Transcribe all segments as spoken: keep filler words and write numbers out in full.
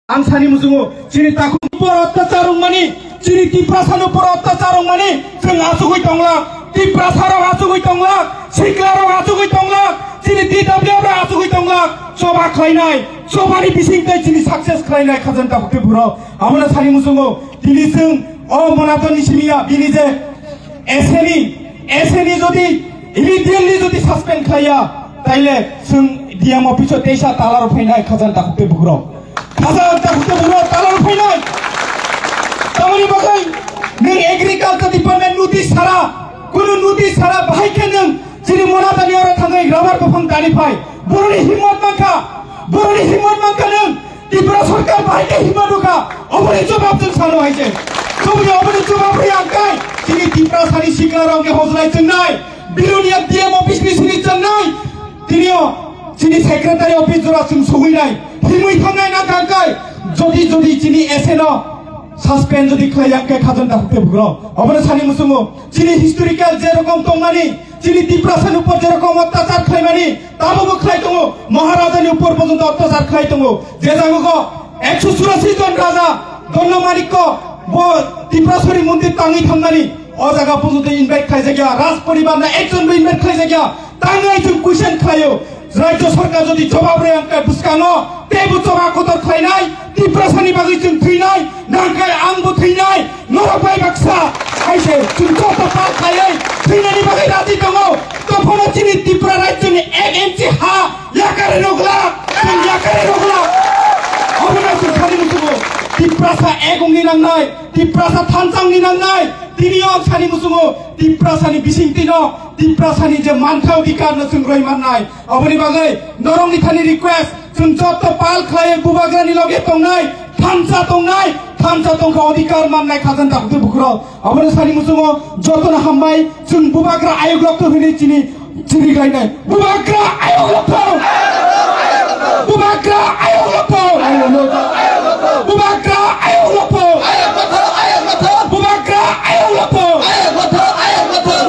Ang sani muchungo, chini takhuk upor otyachar wngmani, chini Tiprasa ni upor otyachar wngmani, chwng achugwi tonglak, Tiprasa rok achugwi tonglak, sikla rok achugwi tonglak, chini T W F rok achugwi tonglak, choba khlainai, chobani bising tei chini success khlainai khajani takhuk tei bwrok. Abono sani muchungo, tini chwng o Monaton ni simiya, bini je S N E, S N E jodi immediately jodi suspend khlaiya, taile chwng D M office o teisa tala rok phainai khajani takhuk tei bwrok. Khajani takhuk tei bwrok tala rok phainai. Tamoni bagwi nwng agriculture department notice sara, kunu notice sara bahai khe nwng chini Monatoni oro thangwi rubber buphang dani phai. Boroni himmot mankha, boroni himmot mankha nwng Tripura sorkar bahai khe himma nukha, oboni jobab chwng sano hai se. Choboni oboni jobab rwi ang kai, chini Tiprasani sikla rok ni hojlai chwngnai, Bilonia D M office ni sini chwngnai, tinio chini secretary office jora chwng sogwi nai, himwi thangnai na thangkai, jodi jodi chini S N no suspend jodi khlai yang khe khajani takhuk tei bwrok. Oboni sani muchungo, chini historical je rokom tongmani, chini Tiprasani upor je rokom otyachar khlaimani, tabukbo khlai tongo, Maharajani upor porjonto otyachar khlai tongo. Je jago ekso churasi jon raja Donna Manikko bo Tiprasori mondir tangwi thangnani, o jaga porjonto invite khlaijakya, Raj poribar na ekjonbo invite khlaijakya, tangwi chwng question khlaio. Rajya sorkar jodi jobab rwi ang khe bwskango teibo choba kotor khlainai, Tiprasani bagwi chwng thwinai, nangkhe angbo thwinai, norok bai baksa hai se chwng joto pal khlaiwi thwinani bagwi raji tongo. Tophono chini Tripura rajyoni ek inchi ha yakari rogla, chwng yakari rogla. Obono chwng sani muchungo Tiprasa ek wngni nangnai, Tiprasa thansa wngni nangnai. Tini o sani muchungo Tiprasani bisingtwino Tiprasani je mantha odhikar no chwng roi mannai. Oboni bagwi norokni thani request, chwng joto pal khlaiwi bubagrani loge tongnai, thansa tongnai, thansa tongkha odhikar mannai khajani takhuk tei bwrok. Obono sani muchungo jotono hambai, chwng bubagra ayuk rok to hwnwi chini chiriklainai. Bubagra ayuk rok to! Bubagra ayuk rok to! Bubagra ayuk rok to! Bubagra ayuk rok to!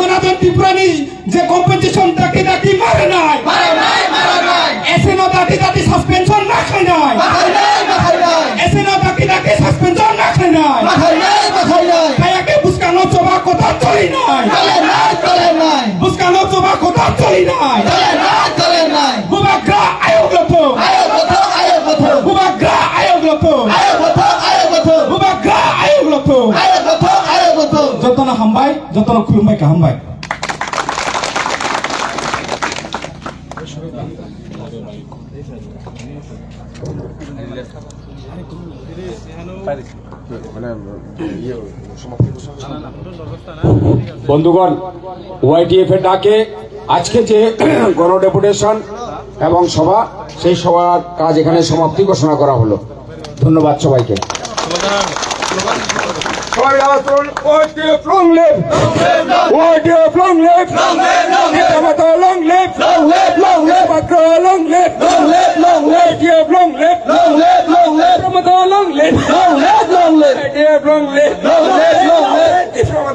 Monaton Tripurani je compensation dati dati maranai. Maranai, maranai. S N no dati dati suspension ma khainai. Ma khainai, ma khainai. S N no dati dati suspension ma khainai. Ma khainai, ma khainai. Kaya khe bwskango choba kota cholinai. Cholinai, cholinai. Bwskango choba kota cholinai. Cholinai, cholinai. Bubagra ayok lopho. Ayok lopho, ayok lopho. Bubagra ayok lopho. Ayok lopho, ayok lopho. Bubagra ayok lopho. Ayok lopho, ayok lopho. Jotono hambai, jotono khulumbai, kaham bai. বন্ধুগণ, ওয়াইটিএফ এর ডাকে আজকে যে গণ ডেপুটেশন এবং সভা, সেই সভার কাজ এখানে সমাপ্তি ঘোষণা করা হলো। ধন্যবাদ সবাইকে। সবাই আওয়াজ তুলুন, YTF long live! YTF long live! Long live, long live! Long live, long live! Long live, long live! Long live, long live! YTF long live! Long live, long live! Tipra Motha long live! Long live, long live! Tipra Motha long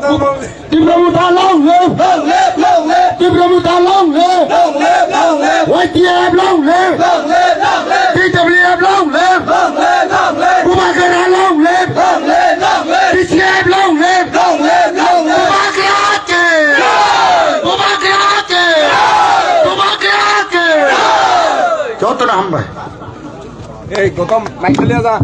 live! Tipra Motha long live! Long live, long live! Tipra Motha long live! Long live, long live! Y T F long live! Long live, long live! T W F long live! Long live, long live! Bubagra long live! Long live, long live! T C F long live! Long live, long live! Bubagra ke! Jai! Bubagra ke! Jai! Bubagra ke! Jai! Joto na hambai. Ei, Gotom, mic liya ja.